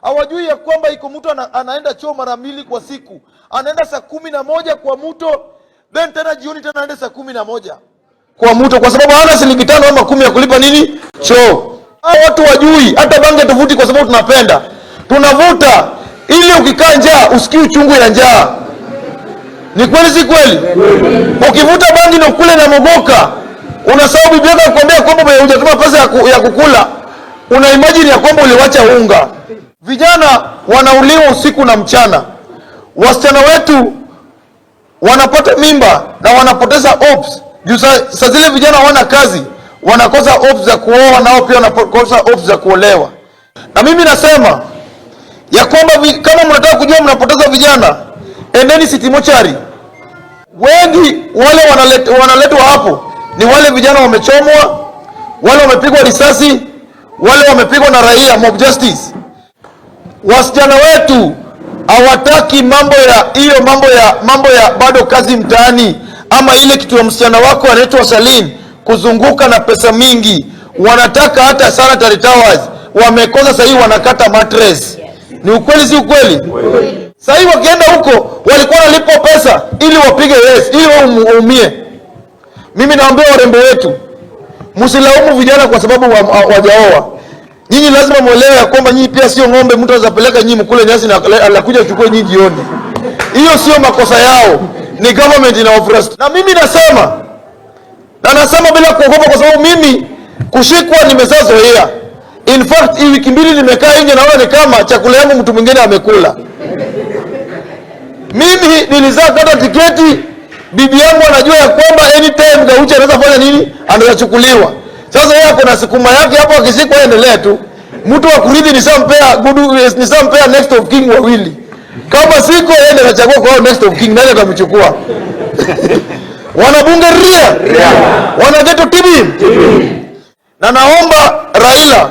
Hawajui ya kwamba iko mtu anaenda choo mara mbili kwa siku, anaenda saa 11 kwa mto, then tena jioni tena anaenda saa 11 kwa mto, kwa sababu hana shilingi 5 ama 10 ya kulipa nini choo. Hao watu wajui hata bange tuvuti, kwa sababu tunapenda, tunavuta ili ukikaa njaa usikii uchungu ya njaa. Ni kweli si kweli? Ukivuta bangi na ukule na mogoka, unasahau bibi yako akwambia kwamba hujatuma pesa ya kukula, una imagine ya kwamba uliwacha unga. Vijana wanauliwa usiku na mchana, wasichana wetu wanapata mimba na wanapoteza hopes juu sa zile vijana hawana kazi, wanakosa hopes za kuoa, nao pia wanakosa hopes za kuolewa. Na mimi nasema ya kwamba kama mnataka kujua mnapoteza vijana, endeni City Mortuary. Wengi wale wanaletwa hapo ni wale vijana wamechomwa, wale wamepigwa risasi, wale wamepigwa na raia, mob justice. Wasichana wetu hawataki mambo ya hiyo, mambo ya bado kazi mtaani, ama ile kitu ya msichana wako anaitwa Shalin kuzunguka na pesa mingi. Wanataka hata sanitary towels wamekosa, sasa hivi wanakata mattress. Ni ukweli si ukweli? Sasa hivi wakienda huko walikuwa wanalipwa pesa ili wapige yes, ili wao waumie. Mimi naambia warembo wetu, msilaumu vijana kwa sababu wajaoa. Nyinyi lazima muelewe ya kwamba nyinyi pia sio ng'ombe, mtu anaweza peleka nyinyi mkule nyasi na anakuja kuchukua nyinyi jioni. Hiyo sio makosa yao, ni government ina frustrate. Na mimi nasema, na nasema bila kuogopa, kwa sababu mimi kushikwa nimeshazoea. In fact, hii wiki 2 nimekaa nje, naona ni kama chakula yangu mtu mwingine amekula. Mimi nilizaa kata tiketi, bibi yangu anajua ya kwamba anytime Gaucho anaweza fanya nini, anaweza chukuliwa. Sasa yeye ako na sukuma yake hapo, akishikwa endelee tu. Mtu wa kurithi nishampea gudu, nishampea next of kin wawili. Kama siko, yeye ndiye anachagua kwa next of kin, nani atamchukua? Wanabunge ria, wana ghetto TV. Na naomba Raila